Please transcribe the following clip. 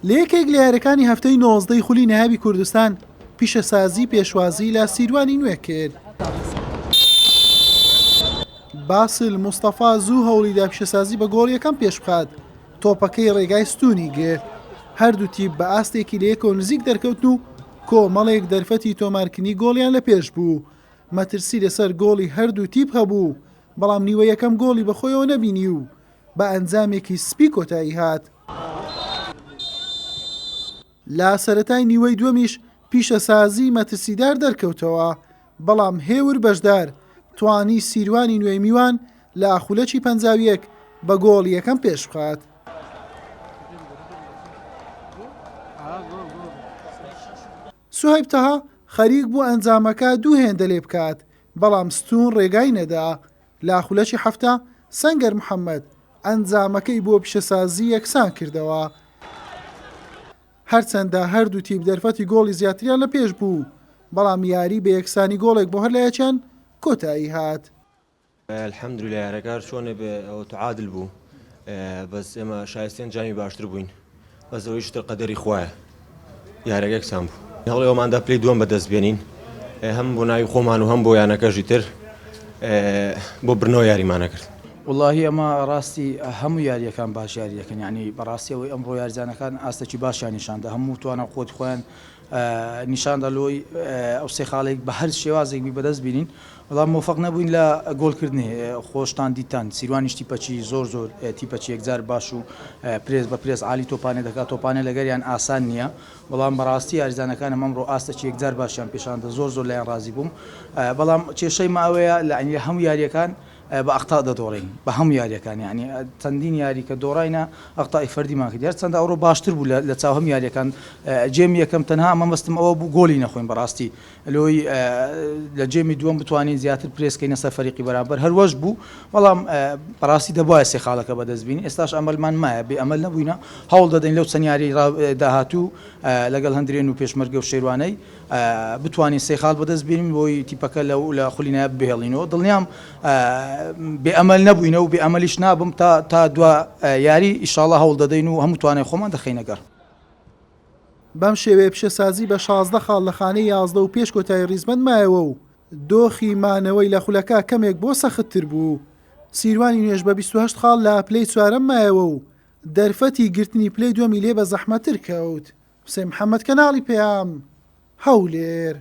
لە یەکێک لە یاریەکانی هەفتەی نۆزدەی خولی نایابی کوردستان پیشەسازی پێشوازی لە سیروانی نوێ کرد. باسل مستەفا زوو هەوڵیدا پیشەسازی بە گۆڵ یەکەم پێشبخات، تۆپەکەی ڕێگای ستونی گرت. هەردوو تیپ بە ئاستێکی لە یەکەوە نزیک دەرکەوتن و کۆمەڵێک دەرفەتی تۆمارکردنی گۆڵیان لە پێش بوو. مەترسی لەسەر گۆڵی هەردوو تیپ هەبوو، بەڵام نیوە یەکەم گۆڵی بەخۆیەوە نەبینی و بە ئەنجامێکی سپی کۆتایی هات. لە سەرەتای نیوەی دووەمیش پیشەسازی مەترسیدار دەرکەوتەوە، بەڵام هێور بەشدار توانی سیروانی نوێی میوان لە خولەکی 51 بە گۆڵی یەکەم پێشبخات. سوهەیب تەها خەریک بوو ئەنجامەکە دوو هێندە لێ بکات، بەڵام ستوون ڕێگای نەدا. لە خولەکی 70 سەنگەر محەممەد ئەنجامەکەی بۆ پیشەسازی یەکسان کردەوە. هەرچەندە هەردوو تیپ دەرفەتی گۆڵی زیاتریان لە پێش بوو، بەڵام یاری بە یەکسانی گۆڵێک بۆ هەر لایەکیان کۆتایی هات. الحمدللە یارەکە هەر چۆنێ بێ ئەوە تعادل بوو بەس ئێمە شایستەی ئەنجامی باشتر بووین بەس ئەوەیش تر قەدەری خوایە یارەکە یەکسان بوو هەوڵی ئەوماندا پلەی دووەم بەدەست بێنین هەم بۆ ناوی خۆمان و هەم بۆ یانەکەشی تر بۆ برنەوە یاریمانە کرد. وەڵاهی ئەمە ڕاستی هەموو یاریەکان باش یاریەکەن یانی بەڕاستی ئەوەی ئەمڕۆ یاریزانەکان ئاستێکی باشیان نیشاندا هەموو توانا و قوتی خۆیان نیشاندا لۆی ئەو سێ خاڵێک بە هەر شێوازێک بی بەدەست بینین بەڵام مۆفەق نەبووین لە گۆڵکردنی خۆشتان دیتان سیروانیش تیپەکی زۆر زۆر تیپەکی یەکجار باش و پرێس بە پرێس عالی تۆپانێ دەکات تۆپانێ لەگەریان ئاسان نییە بەڵام بەڕاستی یاریزانەکانم ئەمڕۆ ئاستەکی یەکجار باشیان پیشاندا زۆر زۆر لایان ڕازی بووم بەڵام کێشەی مە ئەوەیە لە هەموو یاریەکان بە ئەختا دەدۆڕێین بە هەموو یاریەکان یانی چەندین یاری کە دۆڕاینە ئەختا فەردیمان کرد هەرچەندە ئەوڕۆ باشتر بوو لە چاو هەموو یاریەکان game ی یەکەم تەنها ئەمە مەستم ئەوە بوو گۆلی نەخۆین بەڕاستی لۆی لە game ی دووەم بتوانین زیاتر پرێس کەینە سەر فەریقی بەرامبەر هەروەش بوو بەڵام بەڕاستی دەبوایە سێ خاڵەکە بەدەست بینین ئێستاش ئەمەلمان مایە بێ ئەمەل نەبووینە هەوڵ دەدەین لەو چەند یاری داهاتوو لەگەڵ هەندرێن و پێشمەرگە و شێروانەی بتوانین سێ خاڵ بەدەست بێنین بۆی تیپەکە لە لە خولی نایاب بهێڵینەوە دڵنیام بێ ئەمەل نەبووینە و بێ ئەمەلیش نابم تا تا دوا یاری ئیشاڵا هەوڵ دەدەین و هەموو توانای خۆمان دەخەینە گەڕ. بەم شێوەیە پیشەسازی بە 16 خاڵ لە خانەی 11 و پێش کۆتایی ریزبەند مایەوە و دۆخی مانەوەی لە خولەکە کەمێک بۆ سەختتر بوو. سیروانی نوێش بە 28 خاڵ لە پلەی چوارەم مایەوە و دەرفەتی گرتنی پلەی دووەمی لێ بە زەحمەتتر کەوت. حوسێن محەمەد کەناڵی پەیام، هەولێر.